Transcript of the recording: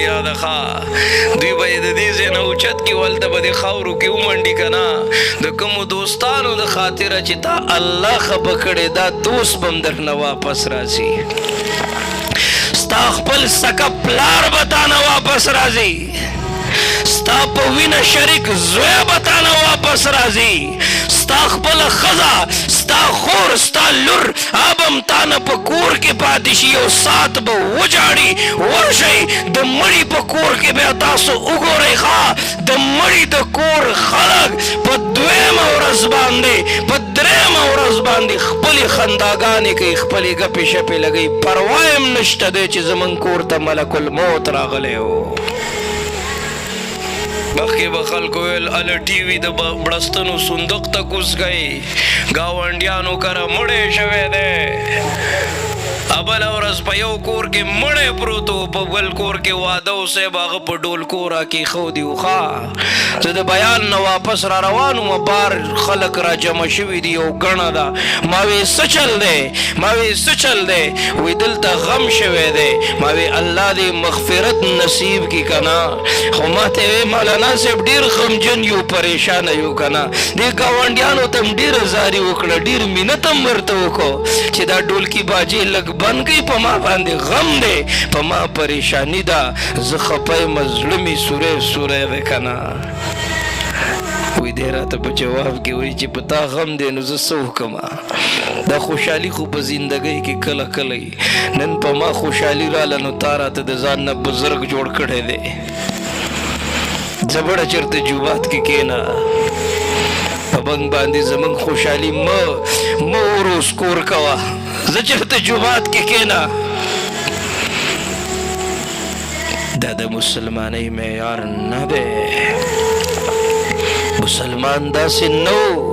دنیا ده ښا. دوی به یې د دې ځای نه اوچت کړي او هلته به دې خاورو کې ومنډي که نه. د کومو دوستانو د خاطره چې تا الله خفه کړی، دا دوست به هم درنه واپس راځي. ستا خپل سکه پلار به تا نه واپس راځي، ستا په وینه شریک زوی به تا نه واپس راځي، ستا خپله ښځه، ستا خور، ستا لور هغه به هم تا نه په کور کې پاتې شي، یو ساعت به وژاړي. ورشئ د مړي په کور کې بیا تاسو وګورئ، ښه د مړي د کور خلک په دویمه ورځ باندې، په درېیمه ورځ باندې خپلې خنداګانې کوي، خپلې ګپې شپې لګوي، پروا یې هم نشته دی چې زمونږ کور ته ملک الموت راغلی و. مخکې به خلکو ویل اله ټي وي د بړستنو صندوق ته کوز کړئ، ګاونډیانو کره مړی شوی دی. بله ورځ په یو کور کې مړی پروت و، په بل کور کې واده و، صاحب هغه په ډولکو راکېښودي وو. ښه زه د بیان نه واپس را روان وم، بار خلک را جمع شوي دي، یو ګڼه ده. ما وی څه چل دی؟ ما وی څه چل دی؟ وی دلته غم شوی دی. ما وی الله دې مغفرت نصیب کی کنه. خو ما ته وی مولانا صاحب ډیر غمجن یو، پریشان یو کنه. دې ګاونډیانو ته هم ډیره زاری وکړه، ډیر منت هم ورته وکړو چې دا ډولکی باجې لږ بند کړئ، په ما باندې غم دی، په ما پریشانی ده، زه خپه یم، زړه مې سوری سوری دی کنه. وی دی راته په جواب کې وایي چې په تا غم دی نو زه څه وکړم، دا خوشحالي خو په زندګۍ کې کله کله وي. نن په ما خوشحالي راله نو تا راته د ځان نه بزرګ جوړ کړی دی. زبړه چېرته جومات کې کښېنه، په موږ باندې زموږ خوشحالي مه مه اور سکور کوه، زه چېرته جومات کې کښېنه. دا د مسلمانۍ معیار نه دی. مسلمان داسې نه و.